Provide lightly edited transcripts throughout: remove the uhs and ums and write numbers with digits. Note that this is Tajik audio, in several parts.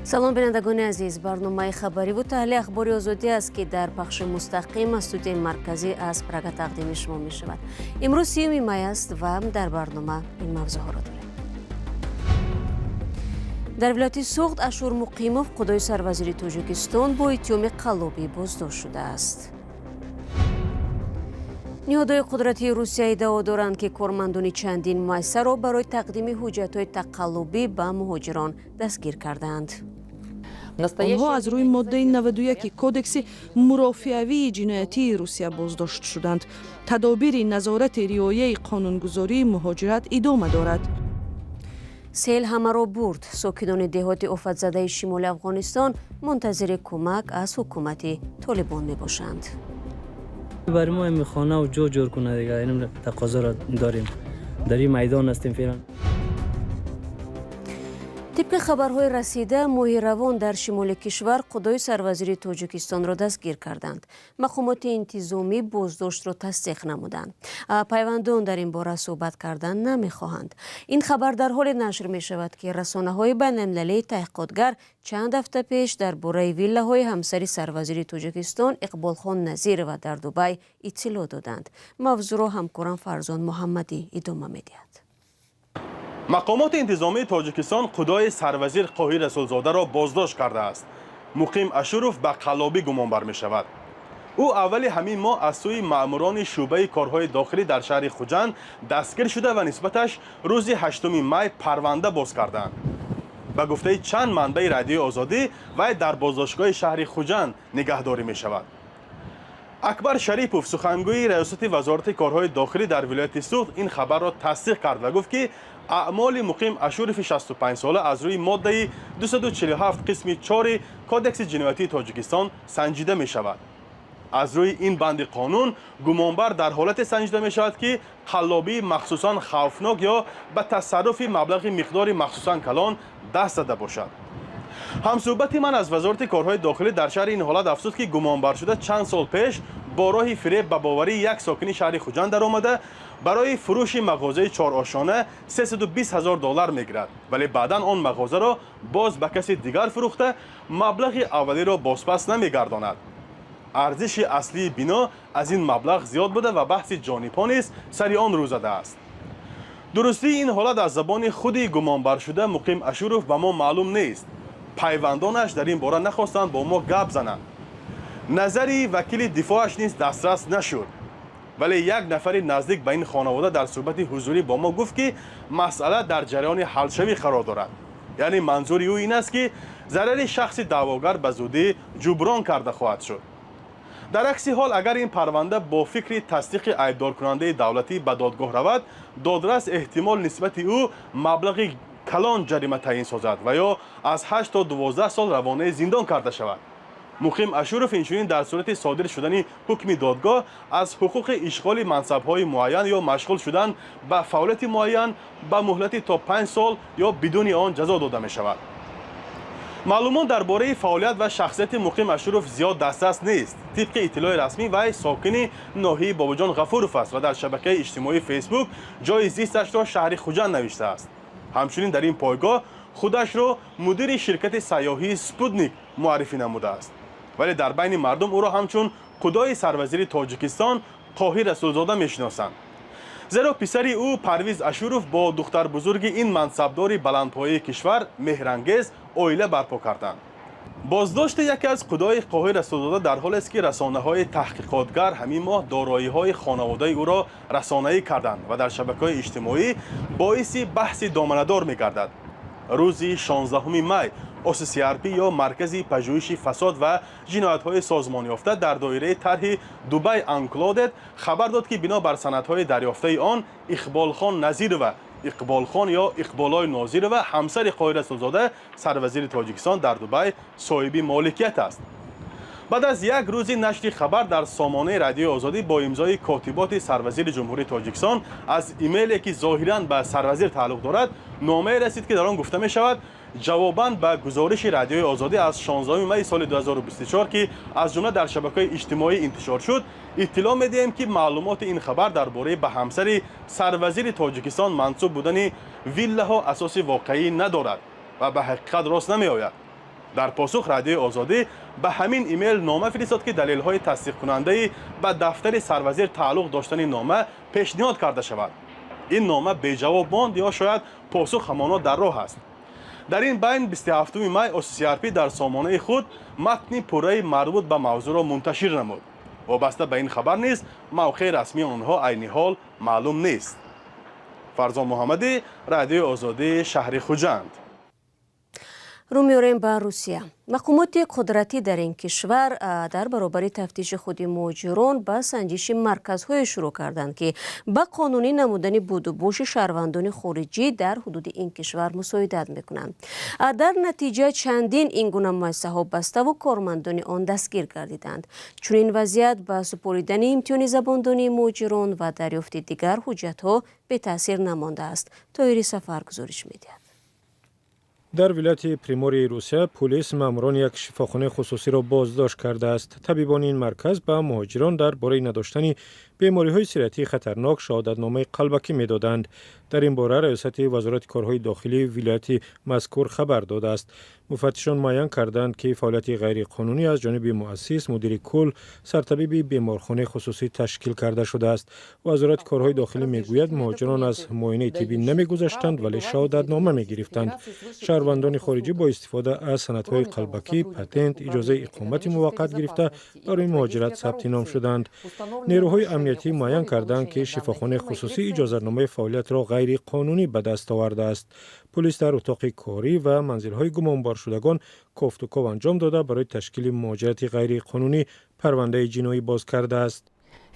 Салом, бинандагони азиз. Барномаи хабариву таҳлили Ахбори Озодӣ аст, ки дар пахши мустақим аз студияи марказӣ аз Прага тақдими шумо мешавад. Имрӯз 30 май аст ва дар барнома ин мавзӯъҳоро дорем. Дар вилояти Суғд Ашур Муқимов, қудои сарвазири Тоҷикистон, бо иттиҳоми қаллобӣ боздошт шудааст. Ниҳодҳои қудратии Русия иддао доранд, ки кормандони чандин муассисаро барои тақдими ҳуҷҷатҳои тақаллубӣ ба муҳоҷирон дастгир кардаанд. Онҳо аз рӯи моддаи 91 Кодекси мурофиавии ҷиноятии Русия боздошт шуданд. Тадобири назорати риояи қонунгузории муҳоҷират идома дорад. Сел ҳамаро бурд. Сокинони деҳоти офатзадаи шимоли Афғонистон мунтазири кӯмак аз ҳукумати Толибон мебошанд. برای ما این خانه و جو جور کنه دیگه، اینم تقاضا را داریم. در این میدان هستیم فعلا. Тибқи хабарҳои расида, моҳи равон дар шимоли кишвар қудои сарвазири Тоҷикистонро дастгир карданд. Мақомоти интизомӣ боздоштро тасдиқ намуданд. Пайвандон дар ин бора суҳбат кардан намехоҳанд. Ин хабар дар ҳоле нашр мешавад, ки расонаҳои байналмилалии таҳқиқотгар чанд ҳафта пеш дар бораи виллаҳои ҳамсари сарвазири Тоҷикистон Иқболхон Назирова дар Дубай иттилоъ доданд. Мавзӯъро ҳамкорам Фарзон Муҳаммадӣ идома медиҳад. Мақомоти интизомии Тоҷикистон қудои сарвазир Қоҳир Расулзодаро боздошт кардааст. Муқим Ашуров ба қаллобӣ гумонбар мешавад. Ӯ аввали ҳамин моҳ аз сӯи маъмурони шӯъбаи корҳои дохилӣ дар шаҳри Хуҷанд дастгир шуда ва нисбаташ рӯзи 8 май парванда боз карданд. Ба гуфтаи чанд манбаи Радиои Озодӣ, вай дар боздоштгоҳи шаҳри Хуҷанд нигаҳдорӣ мешавад. Акбар Шарипов, сухангӯи раёсати Вазорати корҳои дохилӣ дар вилояти Суғд, ин хабарро тасдиқ кард ва гуфт, ки аъмоли Муқим Ашурови 65сола аз рӯи моддаи 247 қисми 4 Кодекси ҷиноятии Тоҷикистон санҷида мешавад. Аз рӯи ин банди қонун гумонбар дар ҳолате санҷида мешавад, ки қаллобии махсусан хавфнок ё ба тасарруфи маблағи миқдори махсусан калон даст зада бошад. Ҳамсӯҳбати ман аз Вазорати корҳои дохилӣ дар шарҳи ин ҳолат афзуд, ки гумонбаршуда чанд сол пеш бо роҳи фиреб ба боварии як сокини шаҳри Хуҷанд даромада, барои фурӯши мағозаи чорошона 320 ҳазор доллар мегирад, вале баъдан он мағозаро боз ба каси дигар фурӯхта, маблағи аввалиро бозпас намегардонад. Арзиши аслии бино аз ин маблағ зиёд буда ва баҳси ҷонибҳо низ сари он рӯ задааст. Дурустии ин ҳолат аз забони худи гумонбаршуда Муқим Ашуров ба мо маълум нест. Пайвандонаш дар ин бора нахостанд бо мо гап зананд. Назари вакили дифоъаш низ дастрас нашуд, вале як нафари наздик ба ин хонавода дар суҳбати ҳузурӣ бо мо гуфт, ки масъала дар ҷараёни ҳалшавӣ қарор дорад, яъне манзури ӯ ин аст, ки зарари шахси даъвогар ба зудӣ ҷуброн карда хоҳад шуд. Дар акси ҳол, агар ин парванда бо фикри тасдиқи айбдоркунандаи давлатӣ ба додгоҳ равад, додрас эҳтимол нисбати ӯ маблағи калон ҷарима таъин созад ва ё аз 8 то 12 сол равонаи зиндон карда шавад. Муқим Ашуров инчунин дар сурати содир шудани ҳукми додгоҳ аз ҳуқуқи ишғоли мансабҳои муайян ё машғул шудан ба фаъолияти муайян ба муҳлати то 5 сол ё бидуни он ҷазо дода мешавад. Маълумот дар бораи фаъолият ва шахсияти Муқим Ашуров зиёд дастрас нест. Тибқи иттилои расмӣ, вай сокини ноҳияи Бобоҷон Ғафуров аст ва дар шабакаи иҷтимоии Фейсбук ҷои зисташро шаҳри Хуҷанд навиштааст. Ҳамчунин дар ин пойгоҳ худашро мудири ширкати сайёҳии Спутник муаррифӣ намудааст, вале дар байни мардум ӯро ҳамчун қудои сарвазири Тоҷикистон Қоҳир Расулзода мешиносанд, зеро писари ӯ Парвиз Ашуров бо духтарбузурги ин мансабдори баландпояи кишвар Меҳрангез оила барпо карданд. Боздошти яке аз қудои Қоҳир Расулзода дар ҳолест, ки расонаҳои таҳқиқотгар ҳамин моҳ дороиҳои хонаводаи ӯро расонаӣ карданд ва дар шабакаҳои иҷтимоӣ боиси баҳси доманадор мегардад. Рӯзи 16 май ОССРП ё Маркази пажӯҳиши фасод ва ҷиноятҳои созмонёфта дар доираи тарҳи Дубай Unlocked хабар дод, ки бино бар санадҳои дарёфтаи он Иқболхон Назирова, Иқболхон ё Иқболой Нозирова, ҳамсари Қоҳир Расулзода, сарвазири Тоҷикистон, дар Дубай соҳиби моликият аст. Баъд аз як рӯзи нашри хабар дар сомонаи Радиои Озодӣ бо имзои котиботи сарвазири Ҷумҳурии Тоҷикистон аз имейле, ки зоҳиран ба сарвазир тааллуқ дорад, номае расид, ки дар он гуфта мешавад: ҷавобан ба гузориши Радиои Озодӣ аз 16 майи соли 2024, ки аз ҷумла дар шабакаҳои иҷтимоӣ интишор шуд, иттилоъ медиҳем, ки маълумоти ин хабар дар бораи ба ҳамсари сарвазири Тоҷикистон мансуб будани виллаҳо асоси воқеӣ надорад ва ба ҳақиқат рост намеояд. Дар посух Радиои Озодӣ ба ҳамин имейл нома фиристод, ки далелҳои тасдиқкунандаи ба дафтари сарвазир тааллуқ доштани нома пешниҳод карда шавад. Ин нома беҷавоб монд ё шояд посух ҳамоно дар роҳ аст. Дар ин байн 27 май ОССРП дар сомонаи худ матни пурраи марбут ба мавзӯъро мунташир намуд. Вобаста ба ин хабар низ мавқеи расмии онҳо айни ҳол маълум нест. Фарзон Муҳаммадӣ, Радиои Озодӣ, шаҳри Хуҷанд. Рӯ меорем ба Русия. Мақомоти қудратӣ дар ин кишвар дар баробари тафтиши худи муҳоҷирон ба санҷиши марказҳое шурӯъ карданд, ки ба қонунӣ намудани будубоши шаҳрвандони хориҷӣ дар ҳудуди ин кишвар мусоидат мекунанд. Дар натиҷа чандин ин гуна муассисаҳо баставу кормандони он дастгир гардиданд. Чунин вазъият ба супоридани имтиҳони забондонии муҳоҷирон ва дарёфти дигар ҳуҷҷатҳо бетаъсир намондааст. Тоҳири Сафар гузориш медиҳад. Дар вилояти Примории Русия пулис маъмурони як шифохонаи хусусиро боздошт кардааст. Табибони ин марказ ба муҳоҷирон дар бораи надоштани бемориҳои сироятии хатарнок шаҳодатномаи қалбакӣ медоданд. Дар ин бора раёсати Вазорати корҳои дохилии вилояти мазкур хабар додааст. Муфаттишон муайян карданд, ки фаъолияти ғайриқонунӣ аз ҷониби муассис, мудири кул, сартабиби беморхонаи хусусӣ ташкил карда шудааст. Вазорати корҳои дохилӣ мегӯяд, муҳоҷирон аз муоинаи тиббӣ намегузаштанд, вале шаҳодатнома мегирифтанд. Шаҳрвандони хориҷӣ бо истифода аз санадҳои қалбакӣ патент, иҷозаи иқомати муваққат гирифта, барои муҳоҷират сабти ном шуданд. Нерӯҳои амниятӣ муайян карданд, ки шифохонаи хусусӣ иҷозатномаи фаъолиятро ғайриқонунӣ ба даст овардааст. Пулис дар утоқи корӣ ва манзилҳои гумонбаршудагон кофтуков анҷом дода, барои ташкили муҳоҷирати ғайриқонунӣ парвандаи ҷиноӣ боз кардааст.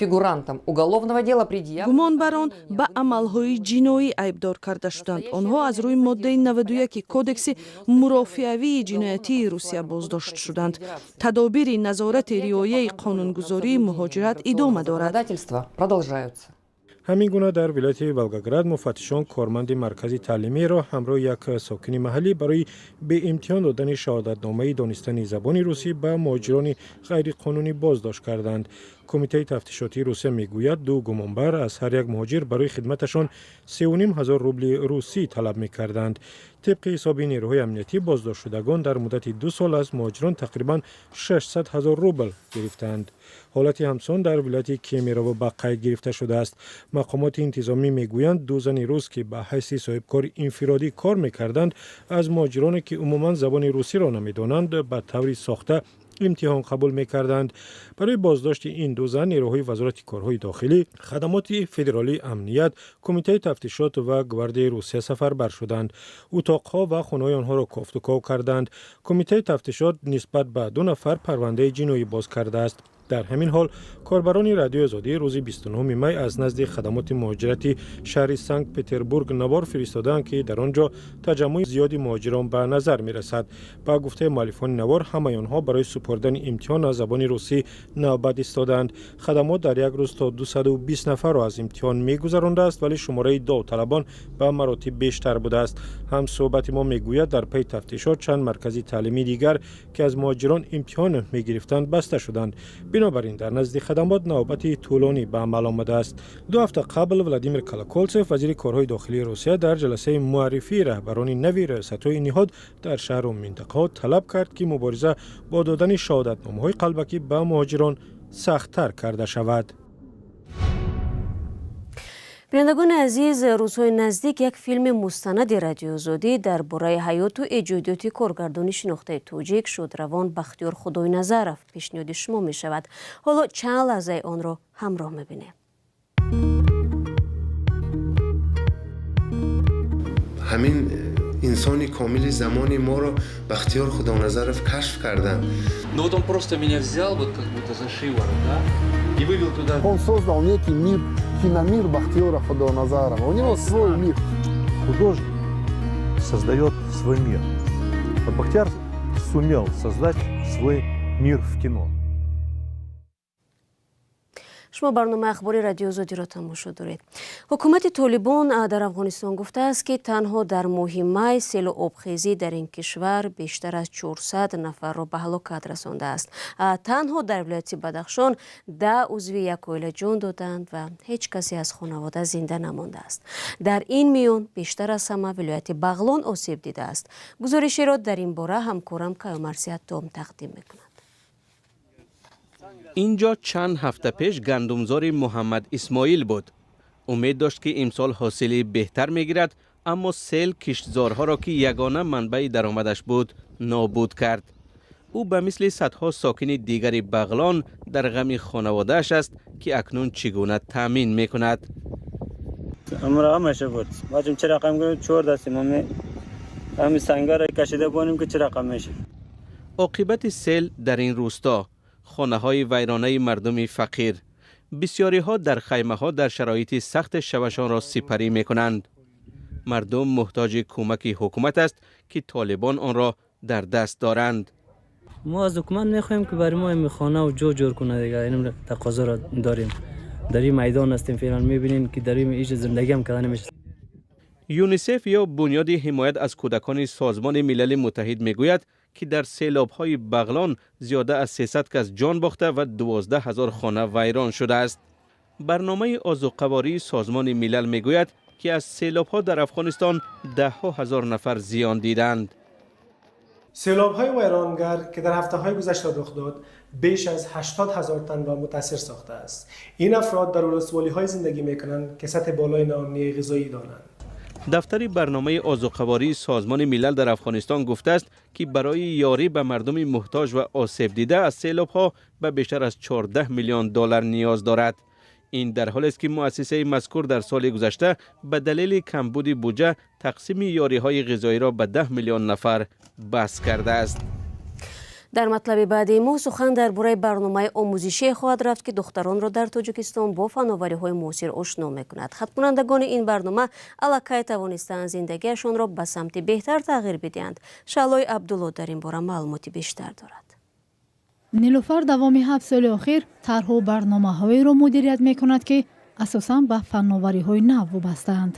Фигурантам уголовного дела предъявлено... Гумонбарон ба амалҳои ҷиноӣ айбдор карда шуданд. Онҳо аз рӯи моддаи 91 Кодекси мурофиавии ҷиноятии Русия боздошт шуданд. Тадобири назорати риояи қонунгузории муҳоҷират идома дорад. Законодательства продолжаются. Ҳамин гуна дар вилояти Волгоград муфаттишон корманди маркази таълимиро ҳамроҳи як сокини маҳаллӣ барои беимтиҳон додани шаҳодатномаи донистани забони русӣ ба муҳоҷирони ғайриқонунӣ боздошт карданд. Кумитаи тафтишотии Русия мегӯяд, ду гумонбар аз ҳар як муҳоҷир барои хидматашон 3500 рубли русӣ талаб мекарданд. Тибқи ҳисоби нерӯҳои амниятӣ, боздоштшудагон дар муддати 2 сол аз муҳоҷирон тақрибан 600 ҳазор рубл гирифтаанд. Ҳолати ҳамсон дар вилояти Кемерово ба қайд гирифта шудааст. Мақомоти интизомӣ мегӯянд, ду зани рус, ки ба ҳайси соҳибкори инфиродӣ кор мекарданд, аз муҳоҷироне, ки умуман забони русиро намедонанд, ба таври сохта имтиҳон қабул мекарданд. Барои боздошти ин ду зан нерӯҳои Вазорати корҳои дохилӣ, Хадамоти федералии амният, Кумитаи тафтишот ва Гвардияи Русия сафарбар шуданд, утоқҳо ва хонаҳои онҳоро кофтуков карданд. Кумитаи тафтишот нисбат ба ду нафар парвандаи ҷиноӣ боз кардааст. Дар ҳамин ҳол корбарони Радиои Озодӣ рӯзи 29 май аз назди хадамоти муҳоҷирати шаҳри Санкт Петербург навор фиристодаанд, ки дар он ҷо таҷаммуи зиёди муҳоҷирон ба назар мерасад. Ба гуфтаи муаллифони навор, ҳамаи онҳо барои супоридани имтиҳон аз забони русӣ навбат истодаанд. Хадамот дар як рӯз то 220 нафарро аз имтиҳон мегузарондааст, вале шумораи довталабон ба маротиб бештар будааст. Ҳамсӯҳбати мо мегӯяд, дар пайи тафтишот чанд маркази таълимии дигар, ки аз муҳоҷирон имтиҳон мегирифтанд, баста шуданд. Бинобар ин дар назди хадамот навбати тӯлонӣ ба амал омадааст. 2 ҳафта қабл Владимир Колоколцев, вазири корҳои дохилии Русия, дар ҷаласаи муаррифии раҳбарони нави раёсатҳои ниҳод дар шаҳру минтақаҳо талаб кард, ки мубориза бо додани шаҳодатномаҳои қалбакӣ ба муҳоҷирон сахттар карда шавад. Бинандагони азиз, рӯзҳои наздик як филми мустанади Радиои Озодӣ дар бораи ҳаёту эҷодиёти коргардони шинохтаи тоҷик, шодравон Бахтиёр Худойназаров пешниҳоди шумо мешавад. Ҳоло чанд лаҳзаи онро ҳамроҳ мебинем. Ҳамин инсони комили замони моро Бахтиёр Худоназаров кашф карданд. Ну вот он просто меня взял вот как будто за шиворот, да, и вывел туда. Он создал некий мир, киномир Бахтиёра Худоназарова. У него свой мир. Художник создает свой мир. Вот Бахтияр сумел создать свой мир в кино. Шумо барномаи ахбори Радиои Озодиро тамошо доред. Ҳукумати Толибон дар Афғонистон гуфтааст, ки танҳо дар моҳи май селу обхезӣ дар ин кишвар бештар аз 400 нафарро ба ҳалокат расондааст. Танҳо дар вилояти Бадахшон 10 узви як оила ҷон доданд ва ҳеҷ касе аз хонавода зинда намондааст. Дар ин миён бештар аз ҳама вилояти Бағлон осеб дидааст. Гузоришеро дар ин бора ҳамкорам Каюмарс Аттом тақдим мекунад. Инҷо чанд ҳафта пеш гандумзори Муҳаммад Исмоил буд. Умед дошт, ки имсол ҳосили беҳтар мегирад, аммо сел киштзорҳоро, ки ягона манбаи даромадаш буд, нобуд кард. Ӯ ба мисли садҳо сокини дигари Бағлон дар ғами хонаводааш аст, ки акнун чӣ гуна таъмин мекунад. Ҳамаша буд. Бачам, чӣ рақам чор дастим, ҳами сангара кашида бонем, ки чӣ рақам мешад. Оқибати сел дар ин рӯсто: хонаҳои вайронаи мардуми фақир. Бисёриҳо дар хаймаҳо дар шароити сахт шабашонро сипарӣ мекунанд. Мардум муҳтоҷи кӯмаки ҳукумат аст, ки Толибон онро дар даст доранд. Мо аз ҳукумат мехоҳем, ки барои мо ин хона ва ҷо ҷор кунад дига. Ин тақозоро дорем. Дар ин майдон ҳастем феълан, мебинем, ки дар ин иҷа зиндагӣ ҳам карда намешавад. ЮНИСЕФ ё Бунёди ҳимоят аз кӯдакони Созмони Милали Муттаҳид мегӯяд, ки дар селобҳои Бағлон зиёда аз 300 кас ҷон бохта ва 12 ҳазор хона вайрон шудааст. Барномаи озуқавории Созмони Милал мегӯяд, ки аз селобҳо дар Афғонистон даҳҳо ҳазор нафар зиён диданд. سیلاب های ویرانگر که در هفته های گذشته رخ داد، بیش از 80 هزار تن را متاثر ساخته است. این افراد در ولسوالی های زندگی می کنند که سطح بالای ناامنی غذایی دارند. Дафтари барномаи озуқавории Созмони Милал дар Афғонистон гуфтааст, ки барои ёрӣ ба мардуми муҳтоҷ ва осебдида аз селобҳо ба бештар аз 14 миллион доллар ниёз дорад. Ин дар ҳолест, ки муассисаи мазкур дар соли гузашта ба далели камбуди буҷа тақсими ёриҳои ғизоиро ба 10 миллион нафар бас кардааст. Дар матлаби баъдии мо сухан дар бораи барномаи омӯзишие хоҳад рафт, ки духтаронро дар Тоҷикистон бо фановариҳои муосир ошно мекунад. Хатмкунандагони ин барнома аллакай тавонистаанд зиндагиашонро ба самти беҳтар тағйир бидиҳанд. Шаълои Абдулло дар ин бора маълумоти бештар дорад. Нилуфар давоми 7 соли охир тарҳу барномаҳоеро мудирият мекунад, ки асосан ба фанновариҳои нав вобастаанд.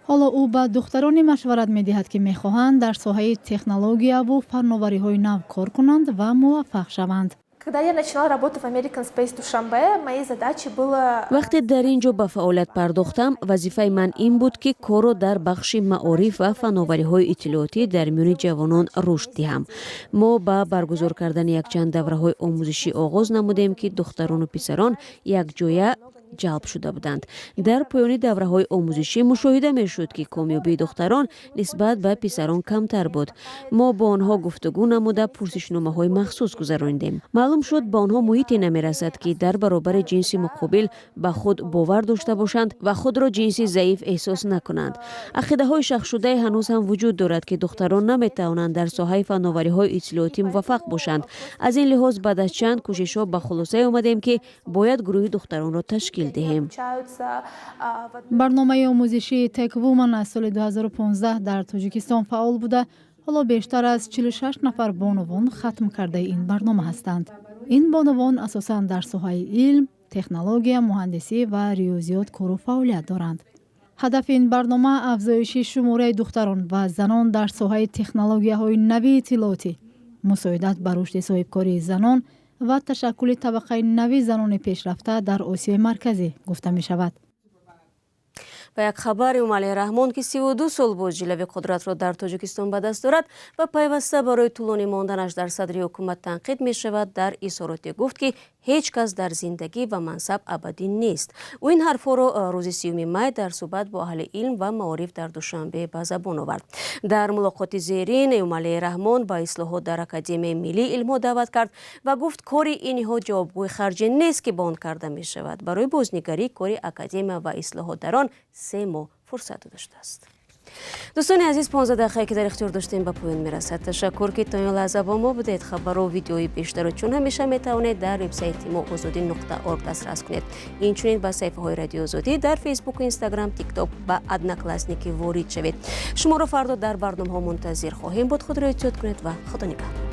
Ҳоло ӯ ба духтароне машварат медиҳад, ки мехоҳанд дар соҳаи технологияву фанновариҳои нав кор кунанд ва муваффақ шаванд. Когда я начинала работу в American Space Душанбе, моей задачей было... Вақте дар ин ҷо ба фаъолият пардохтам, вазифаи ман ин буд, ки корро дар бахши маориф ва фановариҳои иттилоотӣ дар миёни ҷавонон рушд диҳам. Мо ба баргузор кардани якчанд давраҳои омӯзишӣ оғоз намудем, ки духтарону писарон якҷоя ҷалб шуда буданд. Дар поёни давраҳои омӯзишӣ мушоҳида мешуд, ки комёбии духтарон нисбат ба писарон камтар буд. Мо бо онҳо гуфтугӯ намуда, пурсишномаҳои махсус гузаронидем. Маълум шуд, ба онҳо муҳите намерасад, ки дар баробари ҷинси муқобил ба худ бовар дошта бошанд ва худро ҷинси заиф эҳсос накунанд. Ақидаҳои шахшудае ҳанӯз ҳам вуҷуд дорад, ки духтарон наметавонанд дар соҳаи фановариҳои иттилоотӣ муваффақ бошанд. Аз ин лиҳоз, баъд аз чанд кӯшишҳо ба хулосае омадем, ки бояд гурӯҳи духтаронро ташкил диҳем. Барномаи омӯзишии TechWomen аз соли 2015 дар Тоҷикистон фаъол буда, ҳоло бештар аз 46 нафар бонувон хатм кардаи ин барнома ҳастанд. Ин бонувон асосан дар соҳаи илм, технология, муҳандисӣ ва риёзиёт кору фаъолият доранд. Ҳадафи ин барнома афзоиши шумораи духтарон ва занон дар соҳаи технологияҳои нави иттилоотӣ, мусоидат ба рушди соҳибкории занон ва ташаккули табақаи нави занони пешрафта дар Осиёи Марказӣ гуфта мешавад. Ва як хабар: Эмомалӣ Раҳмон, ки 32 сол боз ҷилави қудратро дар Тоҷикистон ба даст дорад ва пайваста барои тӯлонӣ монданаш дар садри ҳукумат танқид мешавад, дар изҳороте гуфт, ки ҳеҷ кас дар зиндагӣ ва мансаб абадӣ нест. Ӯ ин ҳарфҳоро рӯзи 30 май дар суҳбат бо аҳли илм ва маориф дар Душанбе ба забон овард. Дар мулоқоти зерин Эмомалӣ Раҳмон ба ислоҳот дар Академияи миллии илмҳо даъват кард ва гуфт, кори ин ниҳод ҷавобгӯи харҷе нест, ки ба он карда мешавад. Барои бознигарии кори академия ва ислоҳот дар он 3 моҳ фурсат дода шудааст. Дӯстони азиз, 15 дақиқае, ки дар ихтиёр доштем, ба поён мерасад. Ташаккур, ки то ин лаҳза бо мо будед. Хабару видеои бештарро, чун ҳамеша, метавонед дар вебсайти мо озодӣ.орг дастрас кунед. Инчунин ба саҳифаҳои Радиои Озодӣ дар Фейсбуку, Инстаграм, Тикток ва Одноклассники ворид шавед. Шуморо фардо дар барномаҳо мунтазир хоҳем буд. Худро эҳтиёт кунед ва Худо нигаҳдор.